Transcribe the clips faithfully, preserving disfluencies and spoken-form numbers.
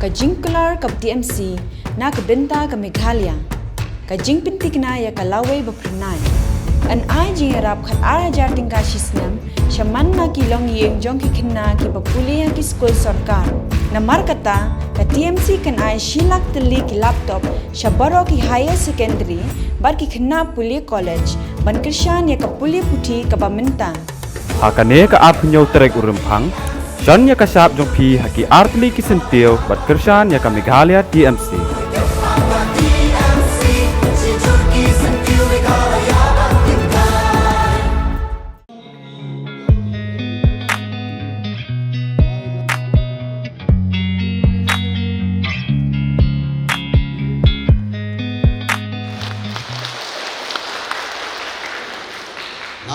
Ka jingkular ka T M C na ka bynta ka Meghalaya. Ka jingpyntikna ya ka lawei ba phyrnai. Yn ai jingyarap khat ar hajar tyngka chi snem cha man na ki longïing jong ki khynnah kiba pule ha ki skul sorkar. Namar kata, ka T M C kan ai chi lak tylli ki laptop cha baroh ki higher secondary bad ki khynnah pule college ban kyrshan ya ka pule puthi kaba mynta. Ha kane ka arphew hynñiew tarik u Rymphang, shon ya ka shap jong phi ha ki artylli ki syntiew bad kyrshan ya ka Meghalaya T M C.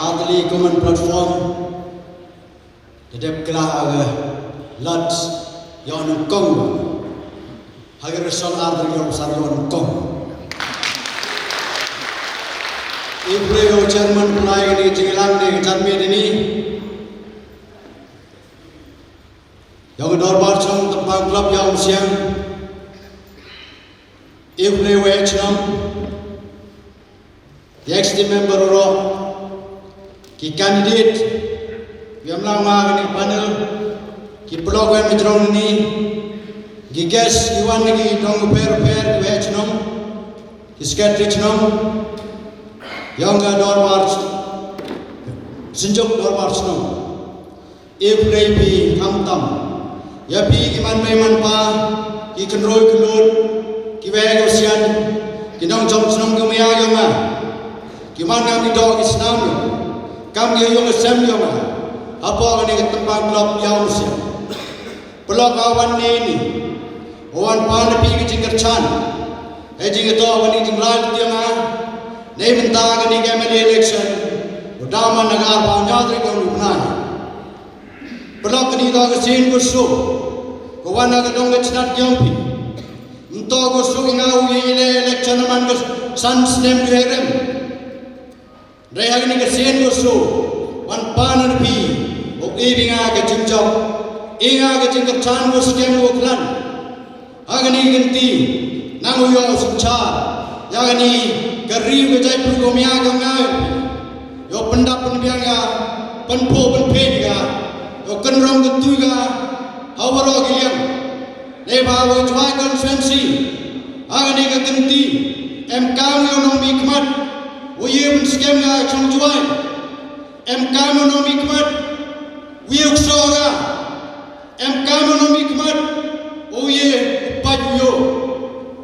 Artylli common platform. Da dep kylla ha ka lad yong u nyngkong. Ha ka rysong ar tarik yong u sar yong u nyngkong. I pre u chairman pynlai kani ka jingïalang ne ka janmiet ini. Yong ka dorbar chnong Tympang Club Ïawmynsiem. I pre u wei chnong. Ki ex member ro, ki candidate, ki em lang ma kani panel, ki paralok wa em jrong ni, ki guest, ki wan ni ki dong u pher u pher, ki wei chnong, ki secretary chnong, yong ka dorbar, synjuk dorbar chnong. E pule phi khamtam. Ya phi ki man mei man pa, ki khynroo khynlut, ki wei ki sian, ki nongchong chnong ki maya yong nga. Ki man kam ki doh ki snam yong nga. Kam ki yung sem yong nga. Hapoh kani ka Tympang Club Ïawmynsiem. Paralok, ha wan ni ni. Wan pan phi ki jingkyrchan. Hei jingtoh wan ni jingrai tiang nga. Neibynta kani ka M L A election. U daw man na ka arphew hynñiew tarik yong u bnai. Paralok, kani toh ka sien ka suk. Ka wan na ka dong ka chnat yong phi. Mynta ka suk i nga u ye i le election man ka san snem ju herem. Dei ha kani ka sien ka suk. Wan pan na phi. U e phi nga ka jingjop. E nga ka jingkyrchan ka skem ka khlan. Ha kani ka kynti, nang u yoh u synchar, ya kani ka ri ka jaitbru ka maya ka ngai, yow pyndap pynbiang ya, pynphuh pynphiñ ya, yow kynrong kyntu ya, ha waroh ki liang. Neibhah wa Jowai constituency, ha kani ka kynti, em kam u nongmihkhmat, u ye pynskhem ya ka chnong Jowai. Em kam u nongmihkhmat, u ye u ksoh ya. Em kam u nongmihkhmat, u ye u pait u yoh.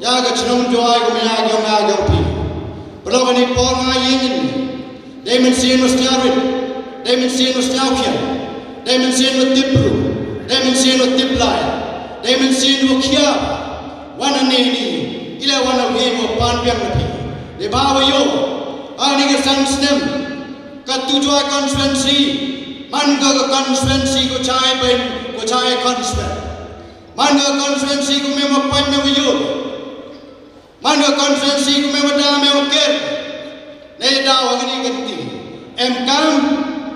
Ya ka chnong Jowai ka maya ka yong nga ka yong phi. Paralok, kani por nga ye ngin. Dei mynsiem wa sñiaw rit. Dei mynsiem wa sñiaw khian. Dei mynsiem wa tip bru. Dei mynsiem wa tip lai. Dei mynsiem wa khian. Wan na ni ni. I le wan na wi wa pan biang na phi. Neibhah wa yoh. Ani ka san snem. Ka tu Jowai constituency, man ka ka constituency ko chai ben, ko chai constituency. Man ka constituency ko me ma pait me wa yoh. Man ka constituency ko me wa da me wa ker. Neidaw ha kani ka kynti. Em kam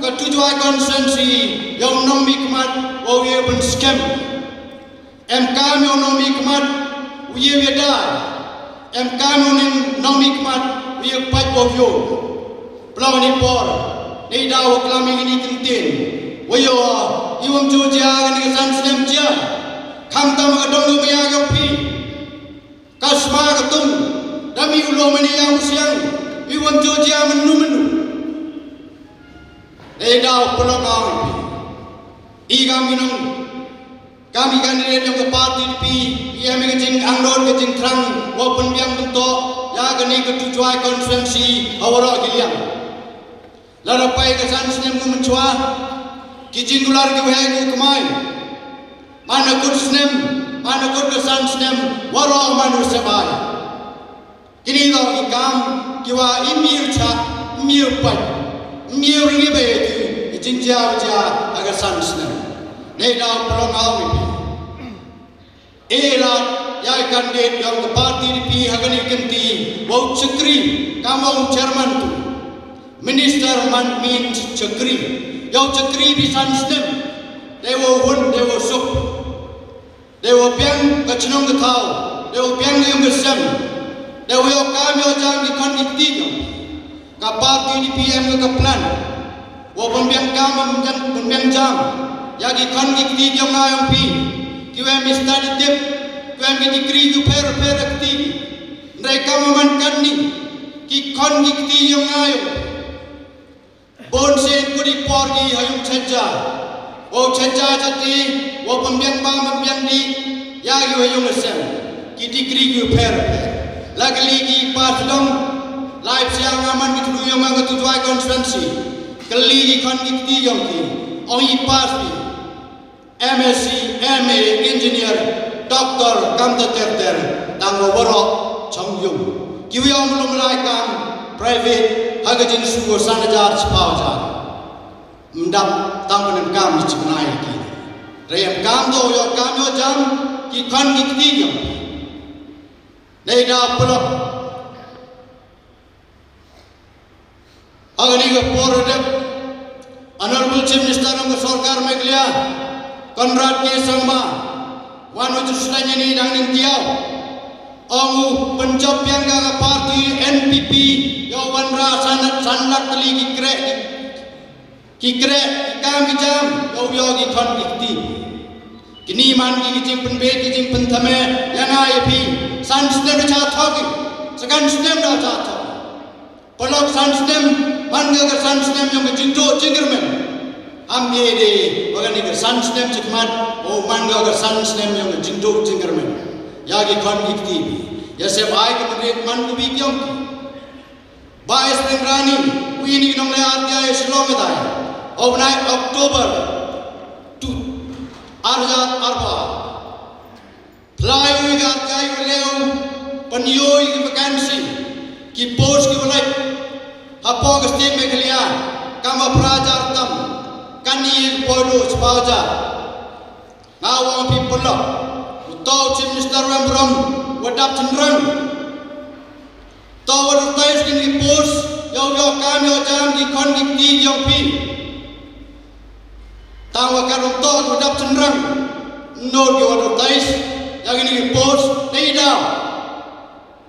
ka tu Jowai constituency, yow nongmihkhmat, wow ye pynskhem. Em kam yow nongmihkhmat, u ye u yadai. Em kam yow nongmihkhmat, u ye u pait wow yoh. Paralok, ni por, neidaw wa klam i kani ka kyntien. Wa yoh, i wym jooh jia kani ka san snem jia. Khamtam ka dong ka maya ka yong phi. Ka sma ka tung, da mi u lum ini ya u siang, i wym jooh jia mynnu mynnu. Neidaw paralok, nga ong phi. I kam i nong Kam i candidate yong ka party D P, i em i ka jingangnud ka jingthrang, wow pynbiang pyntoh, ya kani ka tu Jowai constituency, ha waroh ki liang. Lada pait ka san snem ka mynchwa, ki jingkular ki waheh ki kamai. Man ka kut snem, man ka kut ka san snem, waroh man u sebai. Kini toh ki kam, ki wa im yoh cha, im yoh pait, im yoh ringi ba ki, ki jingjia wa jia, ha ka san snem. Neidaw paralok, nga ong i phi. E la, ya i candidate yong ka party D P ha kani ka kynti, wow chakri, kam wow chairman tu. Minister man min chakri. Yow chakri bi san snem. Dei wow hun, dei wow suk. Dei wa biang ka chnong ka thaw, dei wa biang ka yung ka sem, dei wa yoh kam yoh jam ki khon ki kti yong. Ka party D P M ka ka plan wow pynbiang kam, pynbiang, pynbiang jam ya ki khon ki kti yong nga yong phi. Ki wa em ki study dip, ki wa em ki degree ki pher pher kti. Ndei kam man kan ni ki khon ki kti yong nga yong. Bon sien kut i por ki ha yung chajja. Wow chajja chati, wow pynbiang bam pynbiang dih ya ki wa yung sem. Ki degree ki pher pher. La kylli ki pass dong. Lai psiang nga man ki thlu yong nga ka tu Jowai constituency. Kylli ki khon ki kti yong ki. Ong i pass ki. M S C, M A, engineer, doctor, kam ta ter ter, tang wa waroh chong yung. Ki wa ong lum lai kam private, ha ka jingsu wa san hajar chiphaw hajar. Mdap tang wa nem kam ni chipnai ki. Rei em kam do yoh kam yoh jam, ki khon ki kti yong. Dei da pulak. Ha kani ka por dep, Honorable Chief Minister yong ka sorkar Meghalaya, Conrad K Sangma, wan u ju sleng ini dang nin tiaw. Ong u pynjop biang ka ka party N P P, yow wanrah san, san lak tylli ki kreh, ki kreh, ki kam ki jam, yow yoh ki khon ki kti. Kini man ki ki jingpynbeit, ki jingpynthame ya nga ya phi. San snem da cha thok ki, second snem da cha thok. Paralok, san snem man ka ka san snem yong ka jingduh jingkyrmen. Ham ye de wa kani ka san snem chakhmat, o man ka ka san snem yong ka jingduh jingkyrmen ya ki khon ki kti. Ya sep ai ka mynried man ka wi ki yong ki. Ba es neng rani, wi ni nong le R T I Shillong ka tai. Overnight October tu, arja arba. Phlai u i ka R T I u leu, pynyoo i ki vacancy, ki post ki wa lait hapoh ka state Meghalaya, kam wa phra hajar tam, kani i ka post u chiphaw hajar. Nga ong phi paralok, u toh u Chief Minister wa em burom, wa dap chynrang. Toh wa advertise kini ki post, yow yoh kam yoh jam ki khon ki kti yong phi. Tang wa ka rong toh wa dap chynrang. Nor ki wa advertise ya kini ki post, dei daw.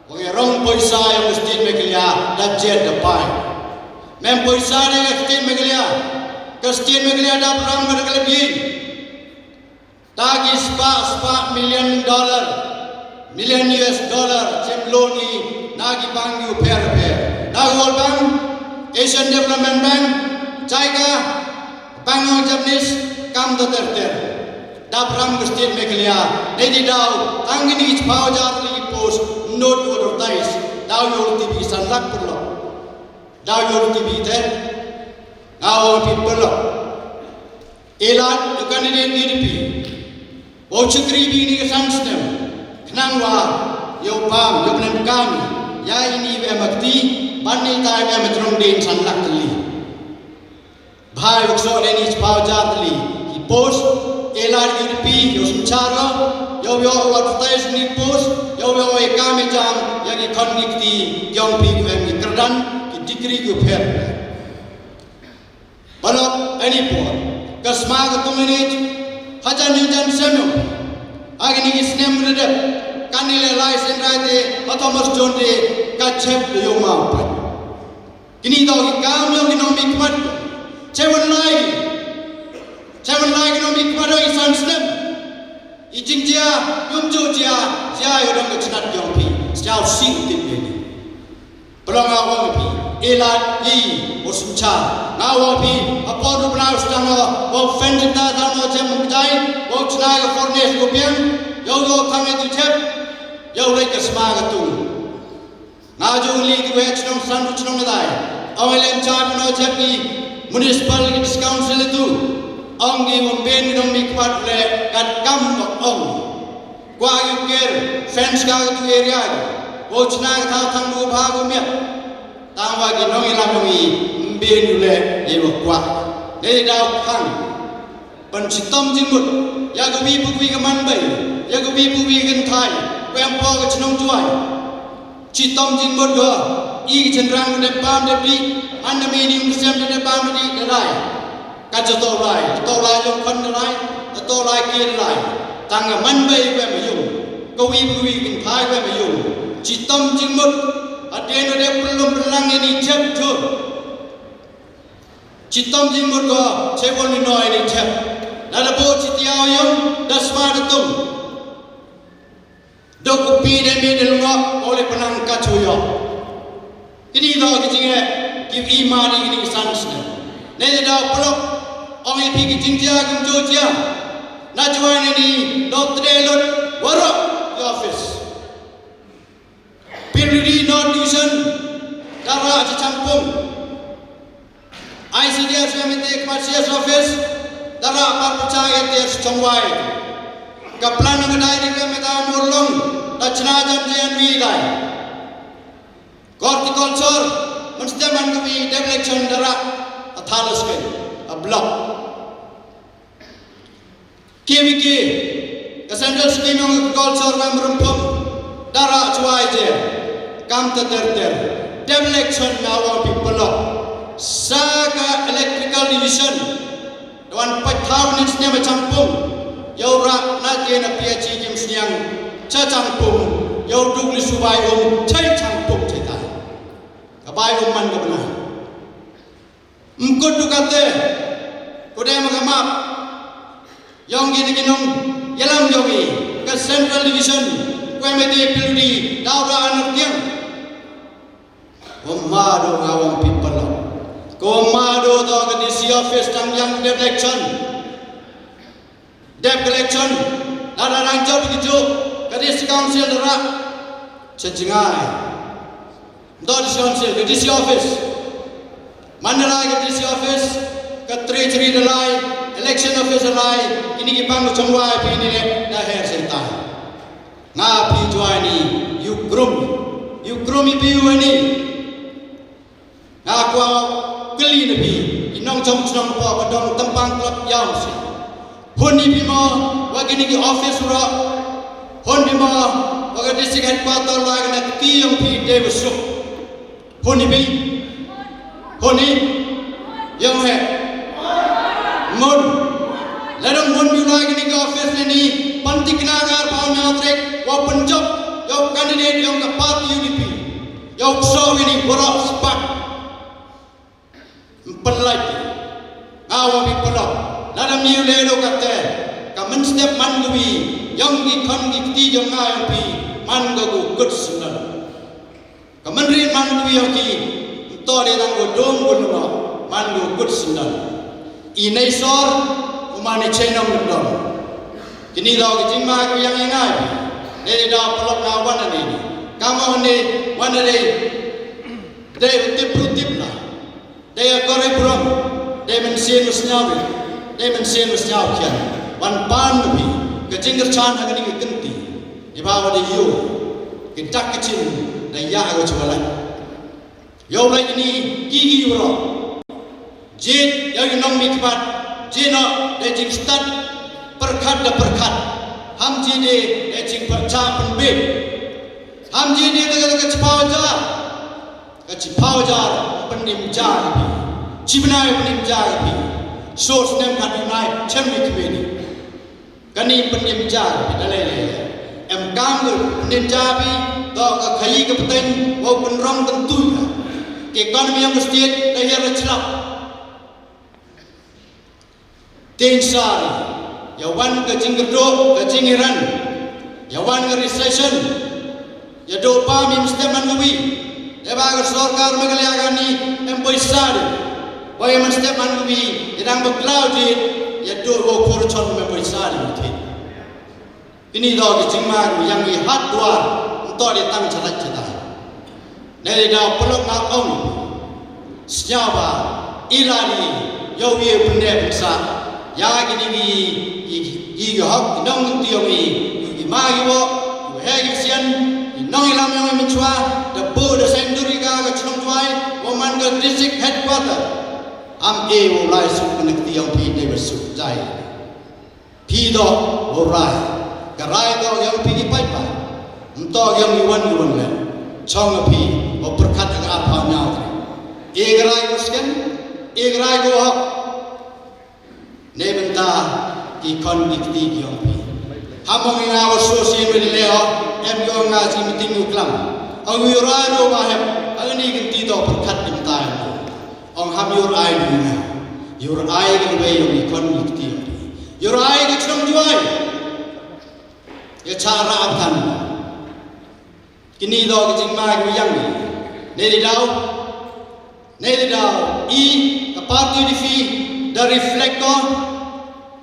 Wa ka rong poisa yong ka state Meghalaya da jet da pai. Mem poisa de ka state Meghalaya. Ka state Meghalaya da burom ka da ka lep yi. Da ki spah, spah million dollar, million U S dollar, chem loan i, na ki bank u pher pher. Na ka World Bank, Asian Development Bank, JICA, Bank of Japanese, kam da ter ter. Da burom ka state Meghalaya, nei di daw, tang kini ki chiphaw hajar tylli ki post, not advertise, daw yoh ti bi san lak paralok. Daw yoh ti bi te, nga ong phi paralok. Elad u candidate U D P. Wow chakri bi ni ka san snem. Khnang wa yow bam, yow pynemkam ya ini wa em ha kti, ban ni tai wa em ha jrong dien san lak tylli. Bha yow ksoh de ni chiphaw hajar tylli ki post, elad U D P, yow synchar yow, yow yoh advertise ni post, yow yoh e kam e jam ya ki khon ki kti yong phi ki wa em ki kyrdan, ki degree ki wa pher. Paralok, ini por ka sma ka tung ini, hajan hajan sem yong. Ha kini ki snem wa da dep, kani le lai sien rai te, ha Thomas Jones de, ka chep de yow ma u pan. Kini toh ki kam yong ki nongmihkhmat. Che wan lai, che wan lai ki nongmihkhmat yong i san snem. I jingjia, yum ju jia, jia yow dang ka chnat yong phi. Sñiaw sih tip ye ni. Paralok, nga ong phi, elad i, wow synchar. Nga ong phi, ha por u bnai u sdang o, wow fen jingthoh tang o chem jai, wow chna ka furnace ko biang, yow yoh thang e tu chep, yow leit ka sma ka tung. Nga jong li ki wa chnong san u chnong dai. Ong i lem cha pynoo chep ki municipal ki council tu. Ong ki wa ym bien ki nongmihkhmat le kat kam ong. Kwah ki u ker fence ka tu area ki. Wow chna ka thaw thang du bha ko miat. Tang wa ki nong i lam yong i ym bien u le ye wa kwah. Dei daw khang. Pynchitom jingmut ya ka wi pa wi ka manbei, ya ka wi pa wi ka kynthai, wa em hapoh ka chnong Jowai. Chitom jingmut ko, i ka chynrang da dep bam dep dih, man da mi ni um sem da dep bam da dih da lai. Ka jooh to lai, to lai jong khon da lai, to lai ki da lai. Tang ka man bei ka ma yung. Ka wi ka wi kin thai ka ma yung. Chitom jingmut. Aden aden pelum pelang ini jep jur. Chitom jingmut ko chebol ni no ini jep. Lada bo chitiaw yung, da sma da tung. Dok u pi de mi de lungok, ole penang ka chuyo. Kini do ki jinge, ki i mani kini ki san snem. Ne de da pelok, ong i pi ki jingjia, ki jingjia. Na chuai ne ni, do tre lot, warok, ki office. P W D North Division, dara chi Changpung. I C D S M T K C S office, dara par pucha ya te chongwai. Ka plan nang dai ni ka meta murlong, ta chna jam jen wi dai. Horticulture, man stem man ka wi development dara, a thalos ke, a block. K V K, ka central scheme yong ka culture wa mrempok, dara chuai je, kam ta ter ter, development na wa pi pelok, sa ka electrical division, wan pat thaw ni sniang ma Changpung, yow ra na je na P H E jim sniang, cha Changpung, yow duk ni subai um, chai Changpung chai tai. Ka bai um man ka bna. Mkut du kate, kudem ka map, yong ki ni ki nong, yalam yong i, ka Central Division, kwe me di pil di, daw da anak tiang. Ko ma do nga wong people lo. Ko ma do do ka D C office tang yang dep election. Dep election, lada rang jop ki jop, ka District Council da ra, cha jingai. Ndo District Council, ka D C office. Man da lai ka D C office, ka Treasury da lai, election office da lai, kini ki bang ka chongwai pi ni ne, da her se tai. Nga pi juai ni, yu krum, yu krum i pi yu ni. Nga kwah kylli na phi, i nongchong chnong po ka dong Tampang Club yaw si. Hun i phi mo, wa kini ki office ro. Hun phi mo, wa ka district headquarter la ka na kti yong phi de wa suk. Hun i phi. Hun i. Yong he. Mun. La dong mun phi la kini ki office ni, pantik na gar pa na trek, wa punjab, yow candidate yong ka party U D P. Yow kso ini borok spat. Mpelaj. Nga wa mi pelok. Lada mi u le lo kate. Ka mynstep man ka wi. Yong ki khon ki kti yong nga yong phi. Man ka gu kut sendal. Ka mynrit man ka wi yong ki. Nto de tang gu dong gu lungo. Man gu kut sendal. I nei sor. U man i chenong gu dong. Kini daw ki jingma ki yang i ngai. Dei daw pelok na wan ani. Kamo ni wan ani. Dei u tip ru tip la. Dei ya kore burom. Dei men sien u sniaw bi. Dei men sien u sniaw kian. Wan pan bi. Ka jingkyrchan ha kani ka kynti. Iba wa dei yo. Ki dak ki chin. Dei ya ka chwa lai. Yow lai ni ki ki wro. Jit ya ki nong mi kpat. Jit no dei jingstad. Pyrkhat da pyrkhat. Ham jit dei dei jingpyrcha pynbit. Ham jit dei dei ka chpaw ja. Ka chiphaw ja, pynim ja ka phi. Chibnai pynim ja ka phi. Source nem ka nai chem ni kmeni. Kani pynim ja ka phi, da lei lei. Em kam ka pynim ja phi, to ka khayi ka pteng, wow pynrong pyntu ka. Ka economy yong ka state, da ya da chlap. Tin sari, ya wan ka jingkyrduh, ka jingiran, ya wan ka recession, ya do pa mi mynstep man ka wi, ya ba ka sorkar Meghalaya kani em poisa de, ba ya mynstep man ka wi, ya dang ba klau de, ya do ba khur chon me poisa de. Kini do ki jingma ru yang i hat dwar, nto de tang chalak chata. Ne de da pelok na ong. Sñiaw ba, i la ni, yow ye pynne pynsa. Ya kini ki, ki, ki, ki hok, nong nti yong i, ki ma ki wo, ki he ki sian, ki nong i lam yong i mynchwa, da bu da seng duri ka ka chnong chwai, wo man ka district headquarter. Am e wo lai suk kynti yong phi de ba suk jai. Phi doh, wow rai. Ka rai doh yong phi ki paidbah. Ym toh yong i wan i wan le. Chong phi, wow pyrkhat ka arphaw ñiaw. E ka rai ko sken, e ka rai ko hok. Ne bynta ki khon ki kti ki yong phi. Ham ong i nga wa so sien wa di leh o, em ki ong nga chi meeting u klam. Ong u yorai ro wa hep, ong ni kynti do pyrkhat im tai. Ong ham yorai du nga. Yorai ka wei yong i khon i kti yong i. Yorai ka chnong Jowai. Ya cha ra ap than. Kini do ka jingma ka yang ni. Nei di daw. Nei di daw. I ka party di phi da reflect ko.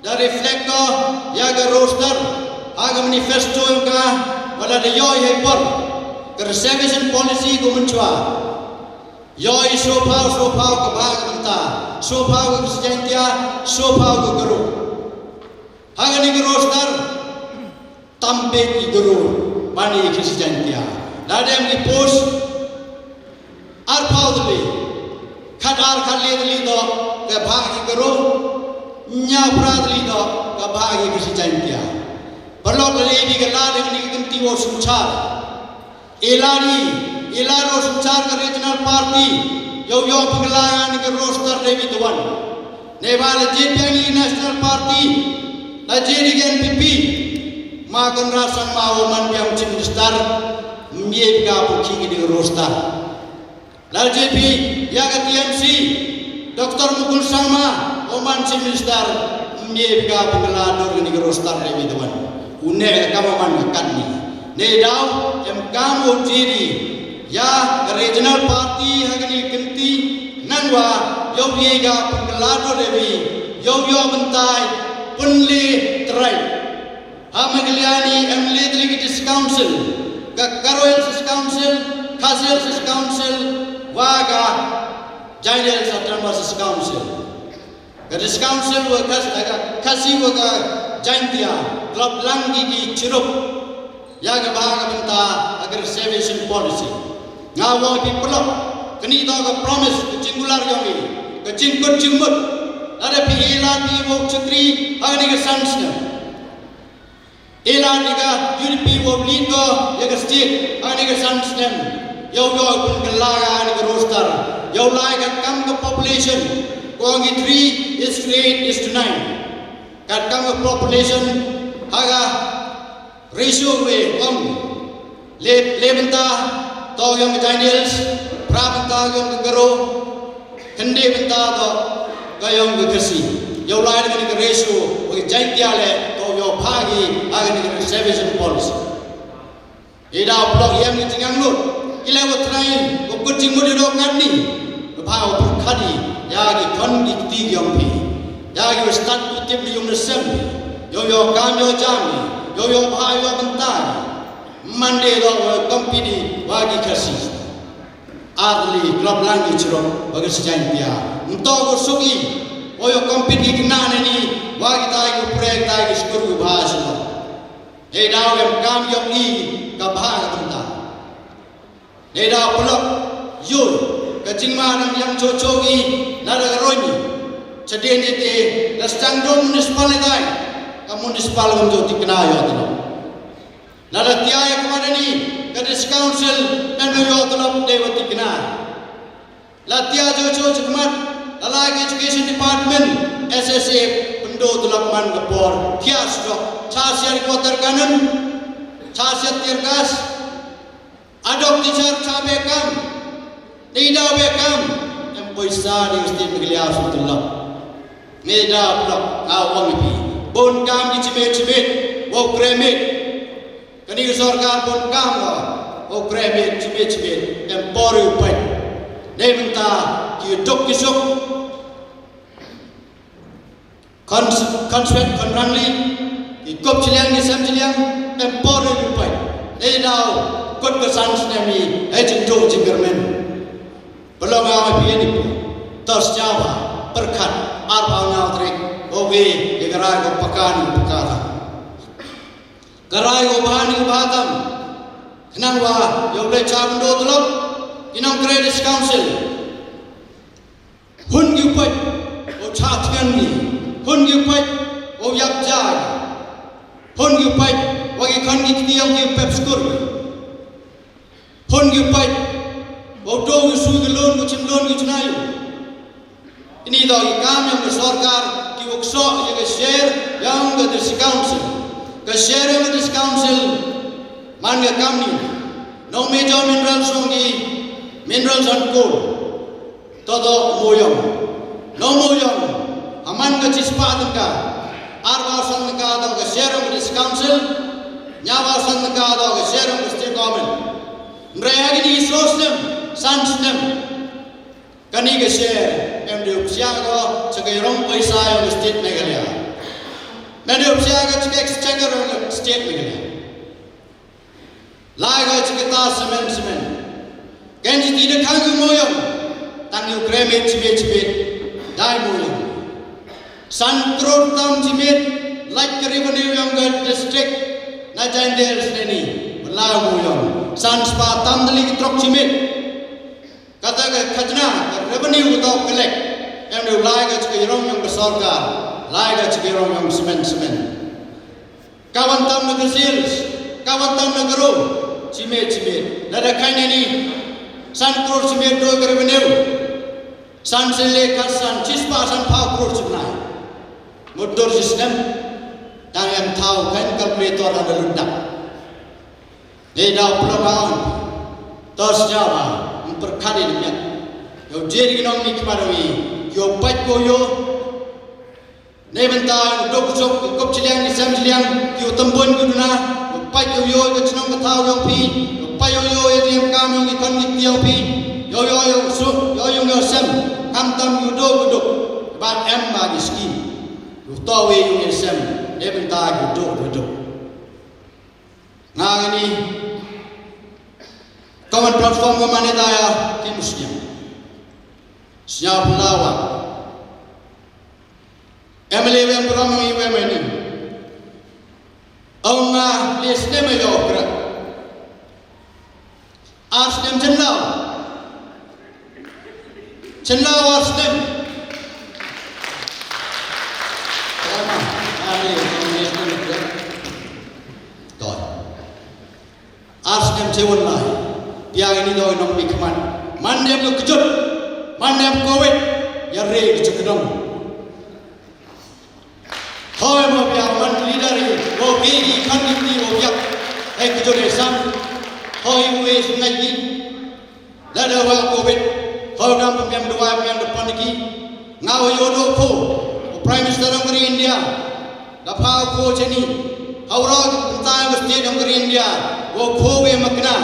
Da reflect ko ya ka roster. Ha ka manifesto yong ka. Wala da yoh i hei por. Ka reservation policy ko mynchwa. Yoh i sophaw, sophaw ka bha ka bynta. Sophaw ka Khasi Jaiñtia, sophaw ka Garo. Ha kani ka roster. Tam bek i Garo, ban i Khasi Jaiñtia. Da dem i post, arphaw tylli. Khat ar khat le tylli do, ka bha i Garo, ñiaw phra tylli do, ka bha i Khasi Jaiñtia. Paralok le di ka la dem ni ka kynti wow synchar. Ila di, ila ro synchar ka regional party, yow yoh pynkylla ya ni ka roster de bi tuan. Neiba la jied biang i National Party, la jied i N P P, ma Conrad Sangma u man biang Chief Minister, ym ye ka pynkhih ki di ka roster. La jied phi ya ka T M C, Doctor Mukul Sangma, u man Chief Minister, ym ye ka pynkylla dur ki di ka roster de bi tuan. U ne ka kam man ka kat ni. Nei daw, em kam u jied i, ya ka regional party ha kani ka kynti, nang wa, yow ye ka pynkylla dur de bi, yow yoh bynta i, pynle trai. Ha Meghalaya ni em le tylli ki District Council, ka Garo Hills District Council, Khasi Hills District Council, wa ka Jaintia Hills Autonomous District Council. Ka District Council wa Khas-, ka Khasi wa ka Jaintia, klop lang ki ki chirup. Ya ka bha ka bynta ha ka reservation policy. Nga wa ki paralok, kani to ka promise, ka jingkular yong i, ka jingkut jingmut. Lada phi ila phi wow chakri, ha kani ka san snem. Ila ni ka U D P wow lead ko ya ka state, ha kani ka san snem. Yow yoh pynkylla ya kani ka roster. Yow lai ka kam ka population. Ko ngi three is to eight is to nine. Ka kam ka population ha ka ratio we ong. Le, le bynta to yong ka Jaintia Hills, phra bynta yong ka Garo, khyndai bynta to ka yong ka Khasi. Yow lai kani ka ratio, wa ka Jaintia le, to yow phah ki, ha kani ka reservation policy. I daw paralok yem ni jingang lut, i le wa trai, wa kut jingmut i do kat ni, wa phah wa pyrkhat i, ya ki khon ki kti yong phi, ya ki wa stad ki tip ni yung na sem phi, yow yow kam yow jam i, yow yow phah yow bynta i. Mande do wa compete wa ki Khasi. Ar tylli klop lang ki chirup wa ka Khasi Jaiñtia. Nto ko suk i, o yow compete ki kna ne ni, wa ki tai ki pyrek tai ki skur ki bha silo. Hei daw em kam yong i ka bha ka bynta. Hei daw paralok, yow, ka jingma nang yang cho cho i, lada ka roi ni. Chadien i te, la stang do municipal i tai, ka municipal kam jo tikna yow tano. Lada tia ya khmat ni, ka District Council, em yow tulop de wa tikna. La tia jo cho chikmat, la lai ka Education Department, S S A, pyndo tulop man ka por, tia sdok, cha siar quarter cannon, cha siar tear gas, adok teacher cha be kam, Nei daw be kam, em poisa di state Meghalaya su tulop. Nei daw tulop, nga ong i phi. Bun kam ki chimit chimit, wow kremit. Kani ka sorkar bun kam wa, wow kremit, chimit chimit, em por u pait. Nei mynta, ki duk ki suk. Khon, khon swet, khon rangli, ki kop chiliang, ki sem chiliang, em por u pait. Ei daw, kut ka san snem i, ei jingduk jingkyrmen. Paralok nga wa phi ni pu. Tos jawa, pyrkhat, arphaw ñiaw tarik, o we, ya ka rai ko paka ni paka ta. Ka rai ko bha ni bha tam. Khnang wa, yow le cha pyndo tulop, ki nongtrei District Council. Hun ki u pait, wow cha thian ni. Hun ki u pait, wow yap ja. Hun ki u pait, wa ki khon ki kti yong ki u pep skur. Hun ki u pait, wow do ki su ki loan, wow chim loan ki chna u. Ini to ki kam yong ka sorkar, ki wow ksoh ya ka share yong ka District Council. Ka share yong ka District Council man ka kamni. Nong major minerals yong ki, minerals and coal. Toh toh mooyong. Nong mooyong, ha man ka chispah tyngka, arphaw san tyngka toh ka share yong ka District Council, ynñiawphaw san tyngka toh ka share yong ka State Government. Hynrei ha kini ki soo snem, san snem, kani ka share em de u psiah ko cha ka yarong poisa yong ka State Meghalaya. Em de u psiah ko cha ka exchequer yong ka State Meghalaya. Lai ko cha kata semen semen. Ken jiti da khang u mooyong, tang u kreh miet chi miet chi miet, dai mooyong. San klur tam chi miet lait ka revenue yong ka district na Jaintia Hills neni, lai u mooyong. San spah tam tylli ki trok chi miet. Kata ka khajna, ka revenue ka toh collect, em de u lai ka cha ka yarong yong ka sorkar, lai ka cha ka yarong yong semen semen. Ka wan tam na ka sales, ka wan tam na ka ro, chi miet chi miet. Lada khaini ni, san klur chi miet dooh ka revenue. San sien le khatsan, chispah sanphaw klur chi bnai. Mut dur chi snem, tang em thaw, khain calculator ha da lyndet. Nei daw pynlong ha ong. Toh sñiaw ha, ym pyrkhat i de miat. Yow jied ki nongmihkhmat yong i, yow pait ko yow. Neibynta u duk u suk, u kup chiliang, i sem chiliang, ki u tymbuin ki u duna, u pait yow yow ka chnong ka thaw yong phi, u pait yow yow ya ka kam yong ki khon ki kti yong phi, yow yow yow suk, yow yow yow sem, khamtam u duk u duk, ba em ba ki scheme. U toh wei yow yow sem, neibynta ki u duk u duk. Nga ngini common platform ko mane da ya ki muslim. Sñiaw pynlawa. M L A wem burom ngi wem ini. Ong nga le snem yow kra. Ar snem chenlaw. Chenlaw ar snem. Tama, ar le snem kra. Toh. Ar snem che wan lai. Pia ini doi nongmihkhmat. Man dem ka kjut. Man dem covid. Ya re ka chukdong. Hoi mo pia man leader i. Wo pia i kan ni wo pia. Hei kjut e sam. Hoi wo e sungai i. Lada wa covid, hoi dam pynbiang dawai pynbiang da pon ki. Nga wa yoh dooh pho, u Prime Minister yong ka ri India. Da pha u pho chani. Hawra ki pyntai wa state yong ka ri India. Wa pho we makna.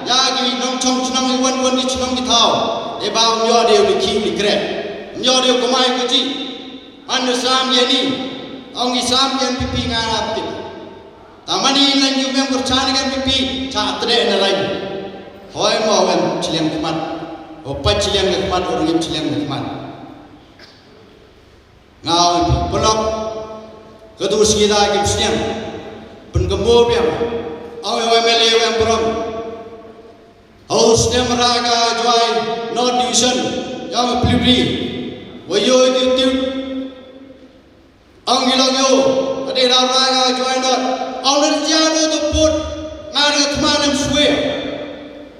Ya ki nongchong chnong i wan wan ki chnong ki thaw. E ba um yoh de u dikhi u dikreh. Um yoh de u kamai ko ji. Man da sam yani. Ong i sam yan pipi nga rap tip. Tamani lain yu mem kyrchan kan pipi, cha tre na lain. Hoi mo wem chiliang khmat. O pa chiliang khmat, o ngim chiliang khmat. Nga ong pi, pynlok. Ka tu sngida ki sniang. Pynkammo biang. Ong ong M L A wem burom. Hau sniang ra ka Jowai North Division. Yong Pulibri. Wa yoh ki tip. Ong ki long yoh. Ade ra ra ka Jowai North. Ong na tia do to put. Nga na ka thma lem swe.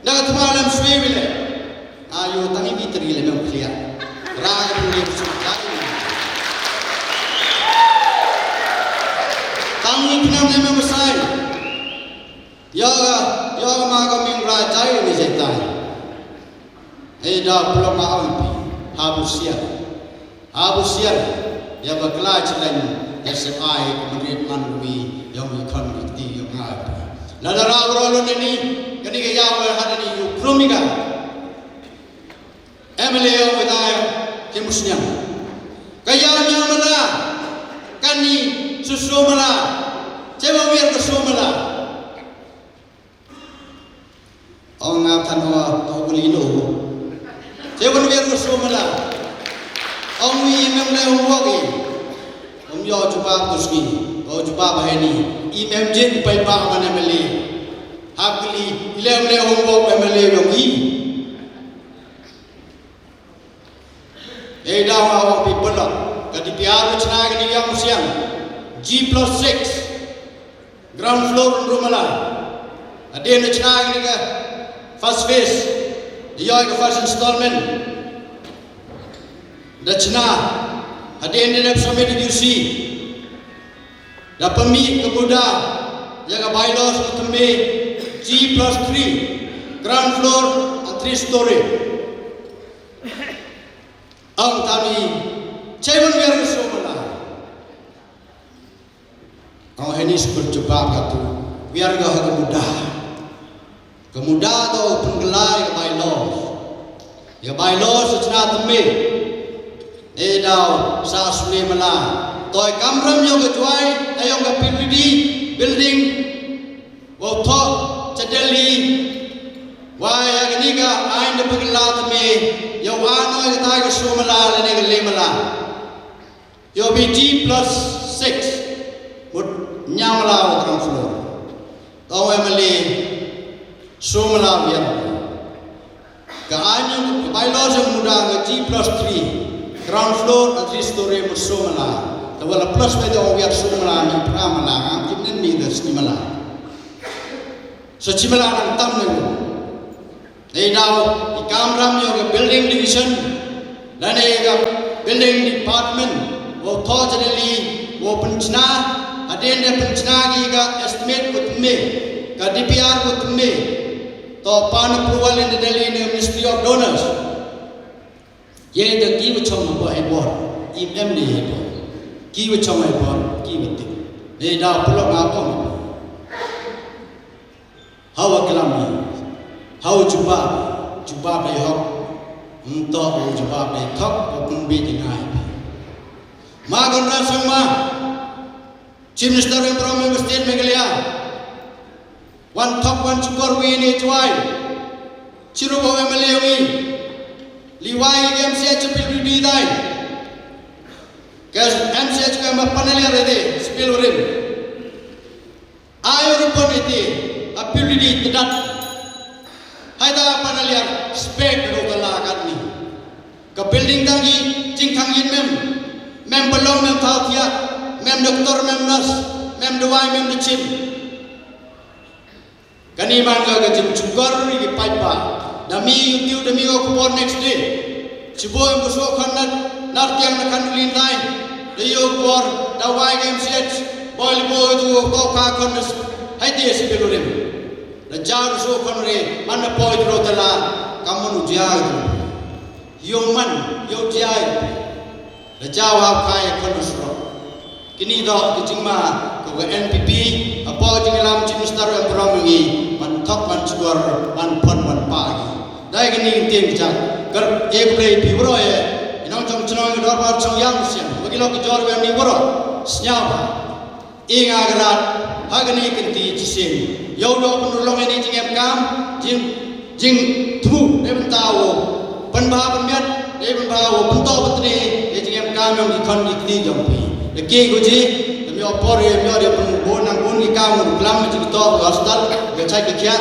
Na ka thma lem swe bile. Ayo, tangi ki teri le mem clear. Ra ka puli su jai. Tangi ki nam le mem sai. Yoga, yoga ma ka ming ra jai ni jai tai. Hei da plo ma ong pi. Habu siar. Habu siar. Ya ba kla chilan. Ya se ai ka mrit man wi. Yong i khon i kti yong nga pi. Lada ra ro lo ni. Kani ka ya wa ha ni yu krumika. M L A yong Wethaia, ki musniang. Ka ya nya mala, kani susu mala, chewa wir ka su mala. Ong nga than wa, ong kuli no. Chewa wir ka su mala. Ong wi M L A ong wa wi. Ong yo jubab tu ski, ong jubab hai ni. I mem jin pai ba man M L A. Hap kuli, ile M L A ong wa M L A yong i. Ei daw nga ong pi pynlok. Ka D P R u chna kani yong siang. G plus six. Ground floor ru mala. Hadien u chna kani ka first phase. Yoh ka first installment. Da chna. Hadien da dep submit u C. Da pynmih ka muda. Ya ka bylaws ka thymme G plus three, ground floor and three story. Ong tami, chai wan wiar ka soo mala. Ong heini skur jubab katu, wiar ka ha ka muda. Ka muda to pynkylla ya ka bylaws. Ya ka bylaws sa chna thymme. E daw sa sule mala. Toi kamram yong ka Jowai, e yong ka P W D building. Wow thoh cha Delhi. Wa ya kani ka aiñ da pynkylla thymme. Yow anoi ka tai ka soo mala lane ka le mala. Yow bi G plus six. Mut ñiaw mala wa ground floor. Tong wa mali soo mala wiar. Ka aiñ ka bylaws yong ka muda ka G plus three. Ground floor and three story mut soo mala. Te wa la plus wa da wiar soo mala ni pra mala, ngam tip nen mi da sngi mala. So chi mala nang tam ne. Nei daw i kamram yong ka building division, lane ka building department, wow thoh cha Delhi, wow pynchna, hadien da pynchna ki ka estimate ko thymme, ka D P R ko thymme. To pan approval in Delhi ne Ministry of Donors. Ye da ki wa chong ma ba e bor, im em ne e bor. Ki wa chong e bor, ki wa tip. Nei daw pulok nga ong. Hawa klam ni. Hawa jubab, jubab dei hok. Nto u jubab dei thok, u pynbit i ngai. Ma Conrad Sangma, Chief Minister em burom em state Meghalaya. Wan thok wan chukor wi ni Jowai. Chiru bo em le wi. Liwai em se chupil bi dai. Ka em se chukor ma panaliar de, chupil urim. Ayo rupon iti, a P W D tedat. Hai da panaliar spek ro ka la kat ni. Ka building tang i, jingkhang yin mem. Mem balong, mem thaw thiak, mem doktor, mem nurse, mem dawai, mem dechim. Kani man ka ka jingchukor ni ki paidbah. Da mi u tiu, da mi u khubor next day. Chibo em busu khon na, nar tiang na khan ulin dai. Da yoh khubor, da wai ka M C H. Boi li boi tu ko ka khon na s-, hai te si belurim. Da jar su khon re, man na poi tu tala, kamun u jia tu. Yow man, yow jia. Da jaw ha u kai khon u surok. Kini doh ki jingma ko ka N P P, hapoh jinglam Chief Minister em burom ngi, man thok man chukor, man pon man pa ngi. Dai kini ki tieng ki jak, kar e khublei phi waroh e, i nongchong chnong, i dorbar chong yang siang, wa ki lok ki jor wa ni waroh, sñiaw bha. I nga ka rat, ha kani ka kynti chisien. Yow doh pynurlong ini jingem kam, jing, jingthmu, dei bynta wow pynbha pynmiat, dei bynta wow pyntoh pyntni, dei jingem kam yong ki khon ki kti jong phi. Da ki ko ji, da mi opor ye, mi ode pynbun nang bun ki kam, klam ki toh, ka hostel, ka chai ka khiah.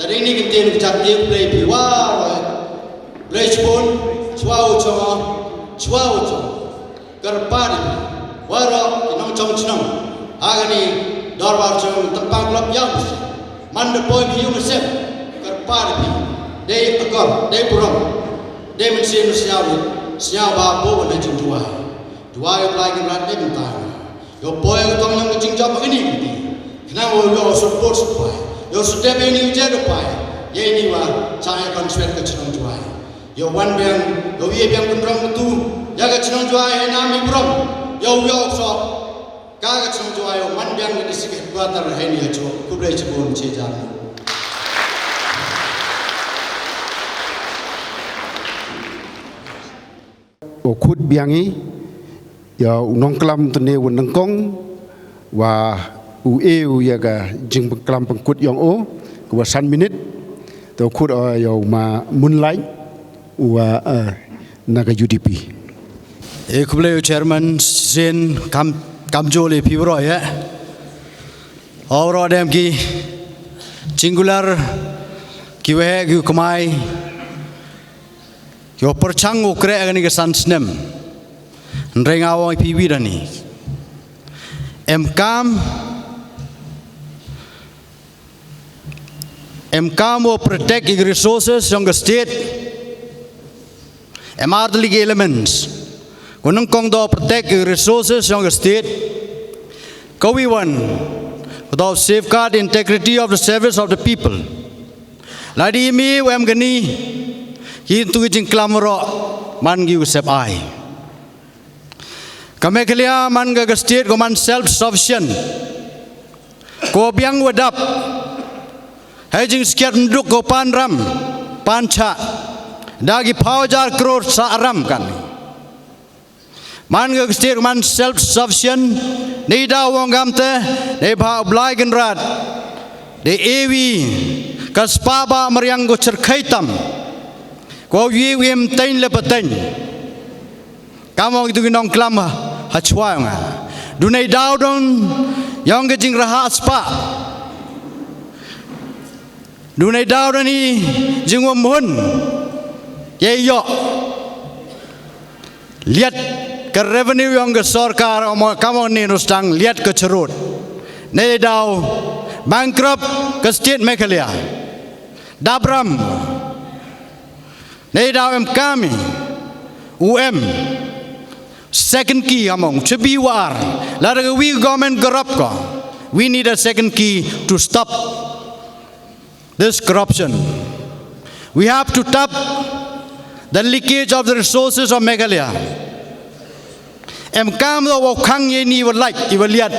Da dei ini ka kynti ka jak ye, khublei phi waroh. Khublei chibun, chwa u chong, chwa u chong. Kyrpad i phi, waroh ki nongchong chnong. Ha kani dorbar chong Tampang Club Yaw Masi. Man da poi phi yung sem. Kyrpad i phi. Dei akor, dei burom. Dei mynsiem sñiaw, sñiaw bha bo na jingduwai. Duwai u Blai Kynrad dei bynta. Yow poi ka tong yong ka jingjop ha kani kani. Khnang wow yoh support supply. Yow sdep ini u jed u pai. Ye ini wa cha e constituency ka chnong Jowai. Yow wan biang, yow ye biang pynrong tu. Ya ka chnong Jowai hei nam i burom. Yow yoh sok. Ka ka chnong Jowai yow wan biang ka district headquarter heini ya cho. Khublei chibun chi jan. O khut biang i, ya u nongklam tene wa nyngkong, wa u e u ya ka jingpynklam pynkut yong o, ka wa san minit, to khut o ya u ma Moonlight, wa, eh, na ka U D P. E khublei u chairman, sien kam, kamjooh le phi waroh ya. O waroh dem ki, jingkular, ki waheh, ki kmai, yow pyrchang u kreh kani ka san snem. Hynrei nga ong i phi wi dani. Em kam, em kam wow protect i resources yong ka state. Em artylli ki elements. Ko nyngkong da protect i resources yong ka state. Ka wi wan. Ka dooh safeguard integrity of the service of the people. Lada i mi u em kani, ki tu ki jingklam roh man ki u sep ai. Ka Meghalaya man ka ka state ko man self sufficient, ko biang wa dap. Hei jingskiat mduk ko pan ram, pan cha, da ki phaw hajar crore sa ram kan. Man ka ka state man self sufficient, nei da wong kam te, nei bha u Blai Kynrad, de ewi ka spah ba mariang ko cherkhei tam, ko wi wi em tein le patein. Kam ong itu ki nongklam ha, ha chwa nga. Du nei daw don yong ka jingraha spah. Du nei daw don i jingwam hun. Ye yoh. Liat ka revenue yong ka sorkar, amo kam ong ni nustang liat ka cherut. Nei daw bankrupt ka state Meghalaya. Dabram. Nei daw em kami, u em second key among, chebi war, lada ka wi government corrupt ko. We need a second key to stop this corruption. We have to tap the leakage of the resources of Meghalaya. Em kam do wa khang ye ni wa lait, i wa liat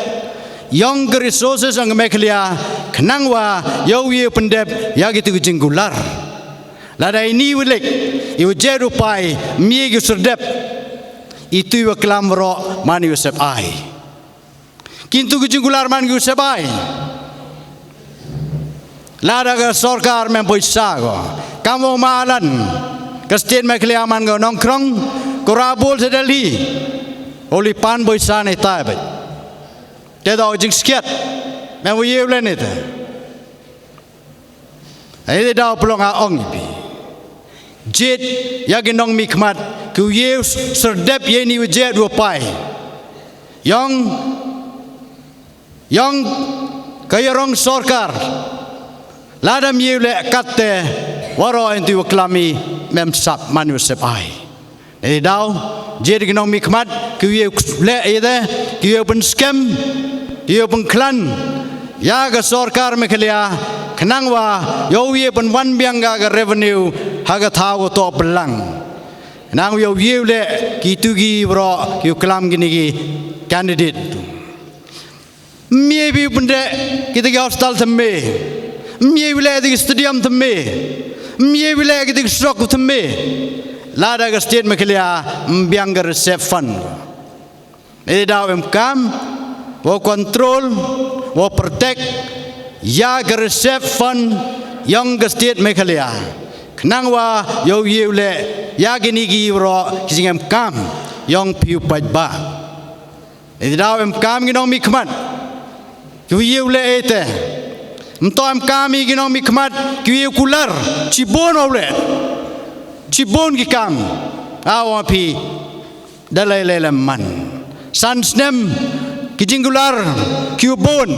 yong ka resources yong Meghalaya, khnang wa yow ye pyndep ya ki tu ki jingkular. Lada i ni wa lek, i wa jet u pai, mi ki serdep, i tu wa klam roh man i wa sep ai. Kintu ki jingkular man ki u sep ai. Lada ka sorkar mem poisa ko. Kam wa malan ka state Meghalaya man ko nongkrong, ko rabul se Delhi. Oli pan poisa ne tai bai. Te do jingskiat. Mem u ye u le ne te. Ai de daw pelong ha ong i pi. Jet ya ki nongmihkhmat, ki u ye u serdep ye ni u jet u pai. Yong, yong ka yarong sorkar. Lada mi u le kat te, waro en tu u klami mem sap man u sep ai. Nei daw, jet ki nongmihkhmat, ki u ye u le ye de, ki u ye u pynskem, ki u ye u pynkhlan ya ka sorkar Meghalaya, khnang wa yow ye pynwan biang ka ka revenue ha ka thaw ko to pynlang. Nang yow ye u le ki tu ki bro, ki u klam ki ni ki candidate. Mye bi u pynde ki te ki hospital thymme. Mye bi le te ki stadium thymme. Mye bi le ki te ki srok thymme. Lada ka state Meghalaya mbiang ka reserve fund. Nei daw em kam, wa control, wa protect ya ka reserve fund yong ka state Meghalaya. Khnang wa yow ye u le ya ki ni ki bro ki jingem kam yong phi u paidbah. Nei daw em kam ki nongmihkhmat, ki u ye u le e te. Mto em kam ki nongmihkhmat, ki u ye u kular, chibun u le. Chibun ki kam. Aw phi, da le le le man. San snem, ki jingkular, ki u bun.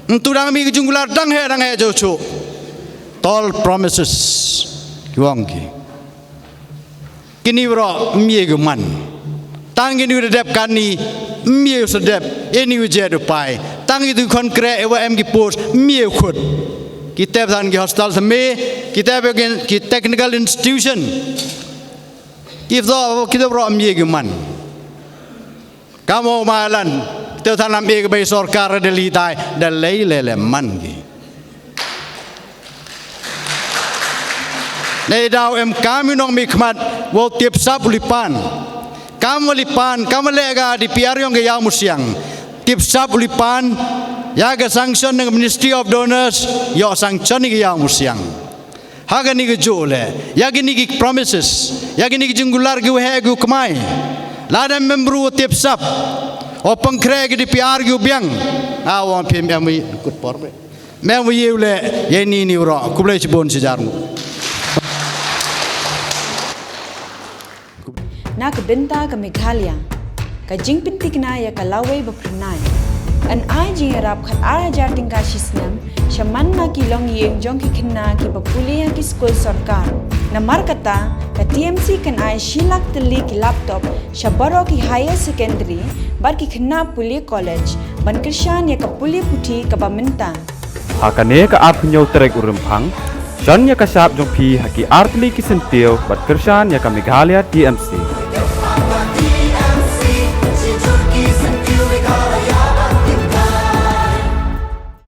Mtu dang mi ki jingkular, dang he, dang he jo chu. Tall promises, ki wong ki. Ki ni bro, mye ki man. Tang ki ni u dep kan ni, mye u serdep, e ni u jet u pai. Tang ki tu khon kre, e wa em ki post, mye u khut. Ki tep than ki hospital thymme, ki tep ki, ki technical institution. Ki bro, ki bro, mye ki man. Kam u malan, te than lam e ki bai sorkar Delhi tai, da le le le man ki. Nei daw em kam i nongmihkhmat, wow tip sap u li pan. Kam wa li pan, kam wa le ka D P R yong ka Iawmusiang. Tip sap u li pan, ya ka sanction ng Ministry of Donors, yow sanction i ka Iawmusiang. Ha ka ni ka ju le, ya ki ni ki promises, ya ki ni ki jingkular ki u he ki u kmai. Lada mem bru u tip sap, u pynkhreh ki D P R ki u biang. A wong phi mem wi kut por bre. Mem wi u le, ya ni ni u ro, khublei chibun chi jar ngut. Na ka bynta ka Meghalaya, ka jingpyntikna ya ka lawei ba phyrnai. Yn ai jingyarap khat ar hajar tyngka chi snem, sha man ma ki longïing jong ki khynnah ki ba pule ha ki skul sorkar. Namar kata, ka T M C kan ai shi lak tylli ki laptop, sha baroh ki higher secondary, bad ki khynnah pule college ban kyrshan ya ka pule puthi kaba mynta. Ha kane ka arphew tarik u Rymphang, shon ya ka shap jong phi ha ki artylli ki syntiew bad kyrshan ya ka Meghalaya T M C.